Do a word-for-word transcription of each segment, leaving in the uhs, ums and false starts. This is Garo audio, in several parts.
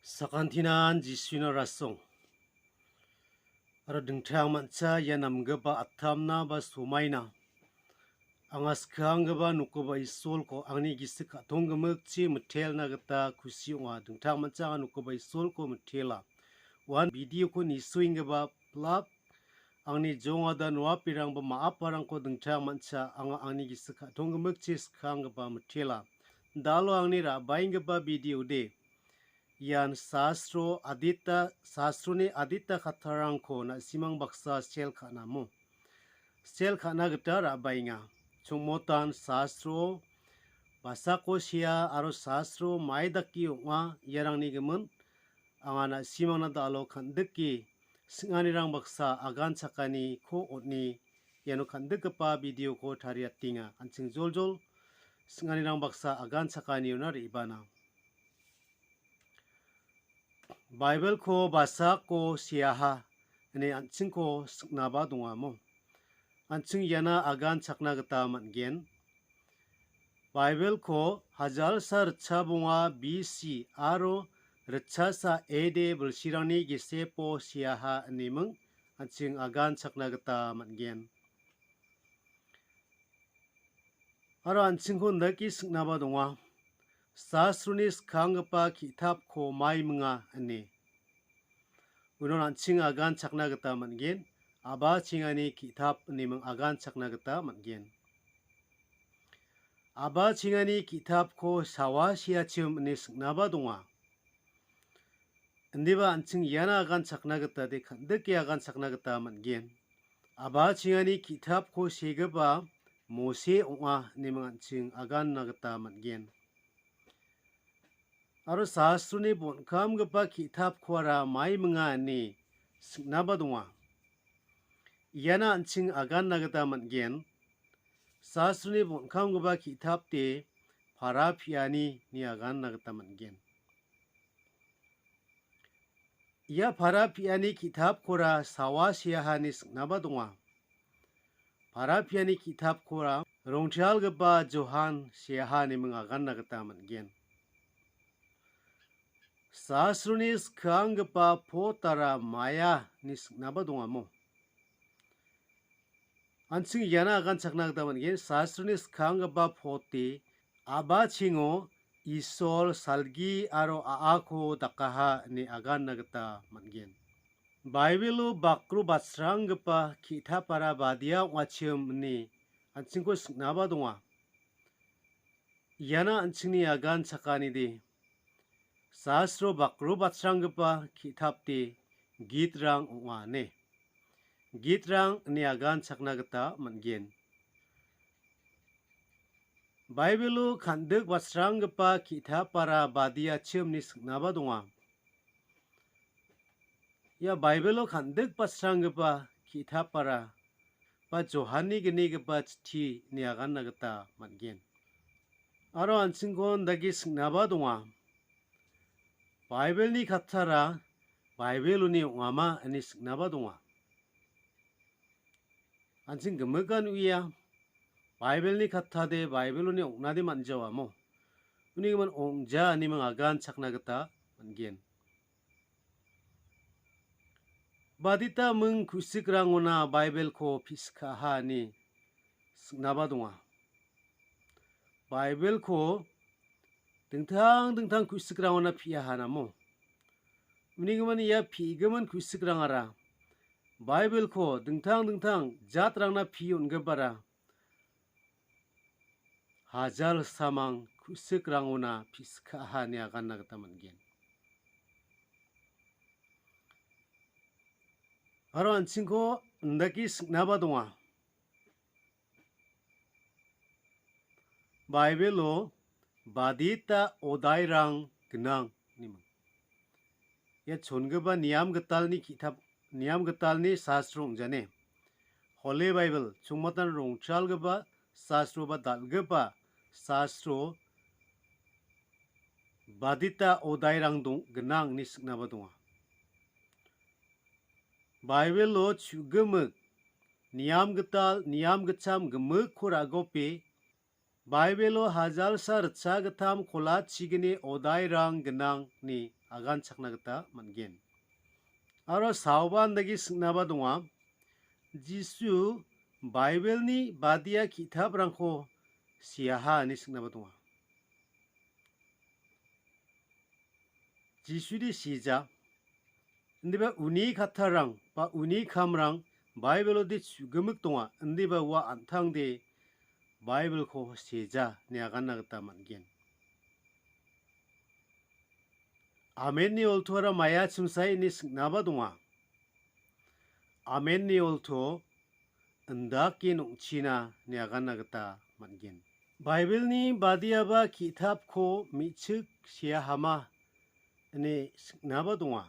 Sakantinan Jisuno rasong. Aro dingtang mancha ia namgipa atamna ba somaina anga skanggipa nokgipa Isolko angni gisik ka·tong gimikchi mitelna gita kusi ong·a. Dingtang mancha anga nokgipa Isolko mitela. Uan videoko nisoenggipa plak angni jongada noapirangba ma·aparangko dingtang mancha anga angni gisik ka·tong gimikchi skanggipa mitela. Dalo angni ra·baenggipa video de. Ian sastro adita, sastroni adita kattarangko na·simang baksa sel ka·namo. Sel ka·na gita ra·baenga. Chongmotan sastro basako sea aro sastro mai dake ong·a, iarangni gimin anga na·simangna dalo kan·dike sing·anirang baksa agan chakaniko on·e iano kan·dikgipa videoko tariatenga. An·ching joljol sing·anirang baksa agan chakaniona re·bana. Baibilko basako seaha ine an·chingko siknaba dongamo. An·ching iana agan chakna gita man·gen. Baibilko hajalsa ritchabonga B C aro ritchasa A D bilsirangni gesepo seaha ineming an·ching agan chakna gita man·gen. Aro an·chingko indake siknaba donga. Sastroni skanggipa ki·tapko maiminga ine. Unon an·ching agan chakna gita man·gen. Aba chingani ki·tap ineming agan chakna gita man·gen. Aba chingani ki·tapko sawa siachim ine siknaba donga. Indiba an·ching iana agan chakna gita de kan·dike agan chakna gita man·gen. Aba chingani ki·tapko segipa Mose ong·a ineming an·ching aganna gita man·gen. Aro sastroni bonkamgipa ki·tapkoara maiminga ine siknaba donga. Iana an·ching aganna gita man·gen. Sastroni bonkamgipa ki·tapde para piani ine aganna gita man·gen. Ia para piani ki·tapkora sawa seahani siknaba donga. Para piani ki·tapkora rongtalgipa Johan seaha ineming aganna gita man·gen. Sastroni skanggipa potara maia ine siknaba dongamo. An·ching iana agan chakna gita man·gen, sastroni skanggipa pote abachingo Isol salgi aro a·ako dakaha ine aganna gita man·gen. Baibelo bakro batsranggipa ki·tapara badia ong·achim ine an·chingko siknaba donga. Iana an·chingni agan chakanide, sastro bakro batsranggipa ki·tapde gitrang ong·a ine. Gitrang ine agan chakna gita man·gen. Baibelo kan·dik batsranggipa ki·tapara badiachim ine siknaba donga. Ia Baibelo kan·dik batsranggipa ki·tapara ba Johanni gnigipa chitti ine aganna gita man·gen. Aro an·chingko indake siknaba donga. Baibelni kattara Baibeloni ong·ama ine siknaba donga. An·ching gimikan uia, Baibelni kattade Baibeloni ong·nade man·jawamo. Uni gimin ong·ja ineming agan chakna gita man·gen. Badita ming ku·sikrangona Baibelko pi·sikaha ine siknaba donga. Baibelko dingtang dingtang ku·sikrangona pi·aha namo. Uni gimin ia pi·gimin ku·sikrangara Baibelko dingtang dingtang jatrangna pi on·gipara hajalsamang ku·sikrangona pi·sikaha ine aganna gita man·gen. Aro an·chingko indake siknaba donga. Baibelo badita odairang gnang, ineming. Ia chongipa niam gitalni ki·tap, niam gitalni sastro ong·jane. Holy Bible, chongmatan rongchalgipa sastro ba dal·gipa sastro badita odairang dong-, gnang ine siknaba donga. Baibelo chu·gimik, niam gital, niam gitcham gimikko ra·gope, Baibelo hajalsa ritchagittam kolachigni odairang gnang ine aganchakna gita man·gen. Aro saoba andake sing·naba donga, Jisu Baibilni badia ki·taprangko seaha ine sing·naba donga. Jisudi sija, indiba uni kattarang ba uni kamrang Baibilode chu·gimik donga, indiba ua an·tangde Baibilko seja ine aganna gita man·gen. Amenni oltoara maia chimsae ine sing·naba donga. Amenni olto indake nong·china ine aganna gita man·gen. Baibilni badiaba ki·tapko me·chik seahama ine sing·naba donga.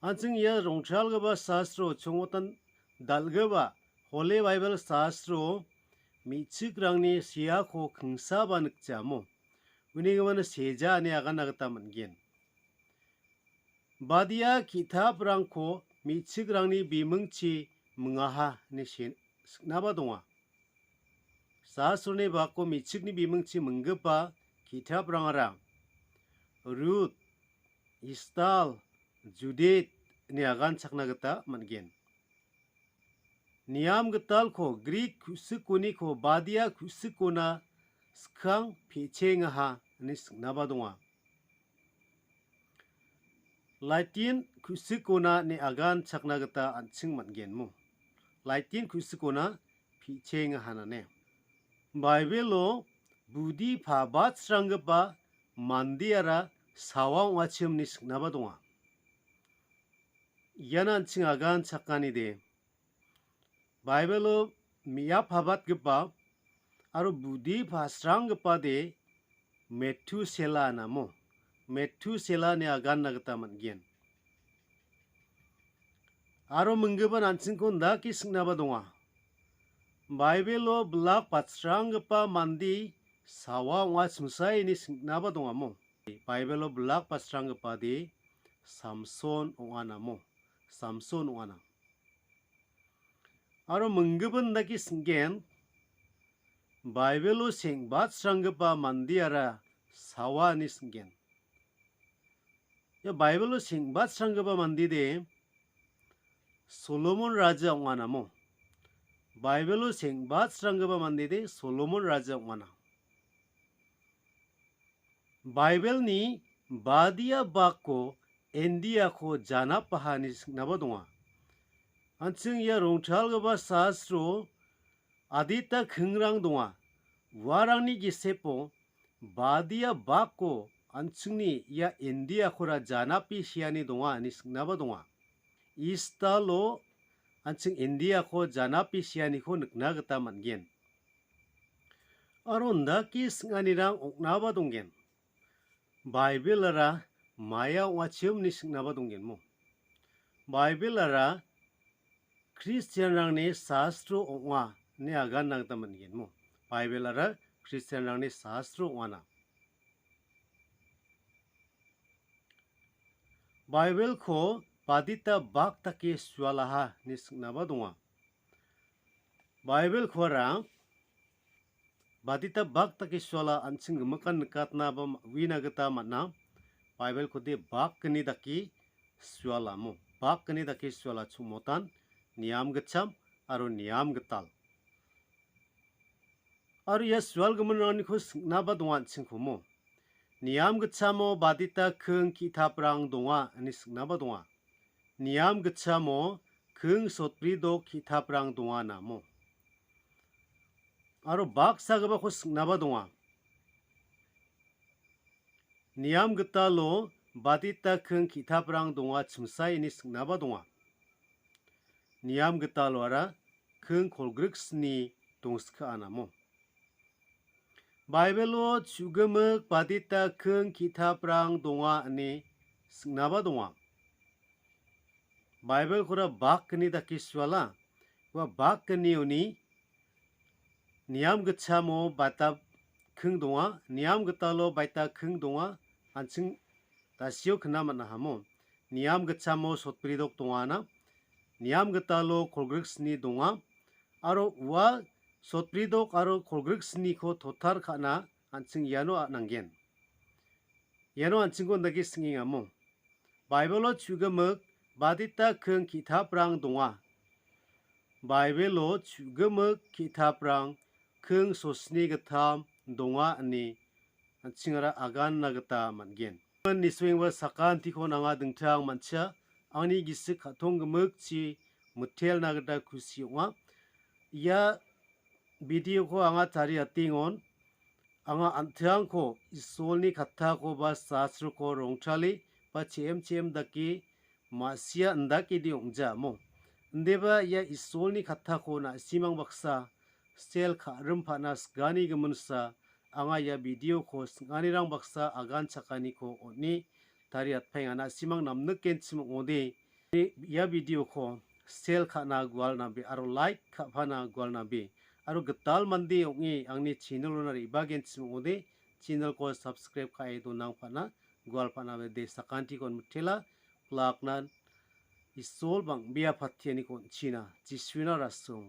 An·ching ia rongtalgipa sastro chongotan dal·gipa Holy Bible sastro me·chikrangni seako kingsaba nikjamo. Uni gimin seja ine aganna gita man·gen. Badia ki·taprangko me·chikrangni bimingchi mingaha ine se-, sing·naba donga. Sastroni bako me·chikni bimingchi minggipa ki·taprangara Rut, Istal, Judit ine aganchakna gita man·gen. Niam gitalko Grik ku·sikoniko badia ku·sikona skang pe·chengaha ine sing·naba donga. Latin ku·sikona ine aganchakna gita an·ching man·genmo. Latin ku·sikona pe·chengahanane. Baibelo budi pabatsranggipa mandeara sawa ong·achim ine sing·naba donga. Ian an·ching aganchakanide, Baibelo me·a pabatgipa aro budi pasranggipade Metusela namo. Metusela ine aganna gita man·gen. Aro minggipan an·chingko indake sing·naba donga. Baibelo bilak patsranggipa mande sawa ong·achimsae ine sing·naba dongamo. Baibelo bilak patsranggipade Samson ong·anamo. Samson ong·ana. Aro minggipan dake sing·gen, Baibelo seng·batsranggipa mandeara sawa ine sing·gen. Ia Baibelo seng·batsranggipa mandede Solomon raja ong·anamo. Baibelo seng·batsranggipa mandede Solomon raja ong·ana. Baibelni badia bakko Indiako janapaha ine sing·naba donga. An·ching ia rongtalgipa sastro adita kingrang donga. Uarangni gisepo badia bakko an·chingni ia Indiakora janape seani donga ine sing·naba donga. Istalo an·ching Indiako janape seaniko nikna gita man·gen. Aro indake sing·anirang ong·naba donggen. Baibelara maia ong·achim ine sing·naba donggenmo. Baibelara Kristianrangni sastro ong·a ine aganna gita man·genmo. Baibelara Kristianrangni sastro ong·ana. Baibelko badita bak dake sualaha ine sing·naba donga. Baibelkora badita bak dake suala an·ching gimikan nikatna ba ma-, uina gita man·a. Baibelkode bakgni dake sualamo. Bakgni dake suala chongmotan, niam gitcham aro niam gital. Aro ia sualgiminrangniko sing·naba donga an·chingkomo. Niam gitchamo badita king ki·taprang donga ine sing·naba donga. Niam gitchamo king sotbridok ki·taprang donga namo. Aro baksagipako sing·naba donga. Niam gitalo badita king ki·taprang donga chimsae ine sing·naba donga. Niam gitaloara king kolgriksni dongska anamo. Baibelo chu·gimik badita king ki·taprang donga ine sing·naba donga. Baibelkora bakgni dake suala. Ua bakgnioni niam gitchamo baita king donga, niam gitalo baita king donga, an·ching dasio kina man·ahamo. Niam gitchamo sotbridok dongana, niam gitalo kolgriksni donga, aro ua sotbridok aro kolgriksniko total ka·na an·ching iano a-, nanggen. Iano an·chingko indake sing·engamo. Baibelo chu·gimik badita king ki·taprang donga. Baibelo chu·gimik ki·taprang king sosni gittam donga ine an·chingara aganna gita man·gen. Nisoengba sakantiko nanga dingtang man·cha, angni gisik ka·tong gimikchi mitelna gita kusi ong·a. Ia video-ko anga tariatengon, anga an·tangko Isolni kattako ba sasroko rongtale ba che·em che·em dake ma·sia indakede ong·jamo. Indeba ia Isolni kattako na·simang baksa sel ka·rim pa·na sikani giminsa anga ia video-ko sing·anirang baksa agan chakaniko on·e tariatpaenga. Na·simang namnikenchim ong·ode ia video-ko sel ka·na gualnabe aro like ka·pana gualnabe aro gital mande ong·e angni channel-ona re·bagenchim ong·ode channel-ko subscribe ka·e donangpana gualpanabe de sakantikon mitela. Plaknan Isol bang·bea patianiko on·china. Jisuna rasong.